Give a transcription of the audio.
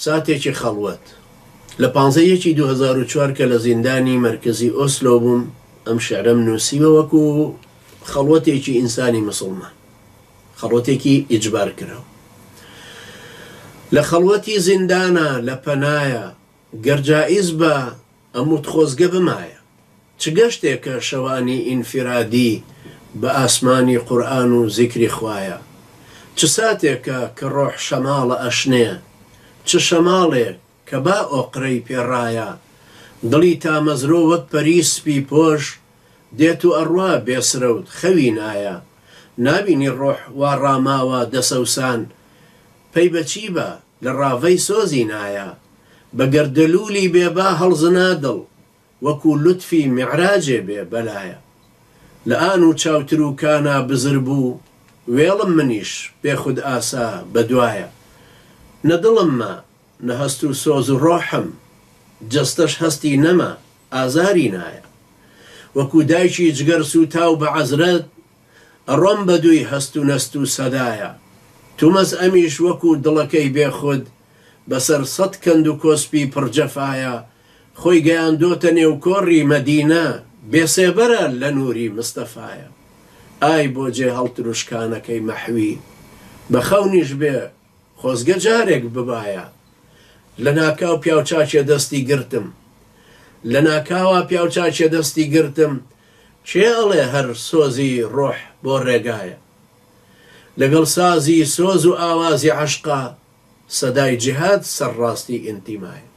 ساتێکی خەڵوەت. لە پانزە یەکی 2004 کە لە زیندانی مەرکەزی ئۆسلۆ بووم ئەم شعرەم نووسیوە وەکو خەڵوەتێکی ئینسانی مسوڵمان. خەڵوەتێکی ئیجبار کراو. لە خەڵوەتی زیندانا لە پەنایا گەر جائیز با ئەموت خۆزگە بمایە. چ گەشتێکە شەوانی ئینفیرادی بە ئاسمانی قورئان و زیکری خوایە. چ ساتێکە کە ڕۆح شەماڵە ئەشنێ. چ شەماڵێ کە با ئۆقرەی پێ ڕایە. دڵی تامەزرۆ وەک پەری سپی پۆش دێت و ئەڕوا بێ سرەوت خەوی نایە. نابینی ڕۆح وا ڕاماوە دەسەوسان پەی بە چی با لە ڕاڤەی سۆزی نایە. بە گەردەلوولی بێ با هەڵزنا دڵ وەکوو لوتفی میعراجێ بێ بەلایە. لە ئان و چاوتروکانا بزر بوو وێڵم منیش بێ خود ئاسا بە دوایە. نە دڵم ما، نە هەست و سۆز و ڕۆحم، جەستەش هەستی نەما، ئازاری نایە. وەکوو دایکی جگەر سووتاو بە عەزرەت، ئەڕۆم بە دووی هەست و نەست و سەدایە. تومەز ئەمیش وەکوو دڵەکەی بێ خود، بەسەر سەت کەند و کۆسپی پڕ جەفایە، خۆی گەیاندۆتە نێو کۆڕی مەدینە، بێ سێبەرە لە نووری مستەفایە. ئای بۆ جێ هەڵتروشکانەکەی مەحوی، بە خەونیش بێ خۆزگە جارێک ببایە. لە ناکاو پیاوچاکێ دەستی گرتم. لە ناکاوا پیاوچاکێ دەستی گرتم، کێ ئەڵێ هەر سۆزی ڕۆح بۆ ڕێگایە. لەگەڵ سازی سۆز و ئاوازی عەشقا، سەدای جیهاد سەرڕاستی ئینتیمایە.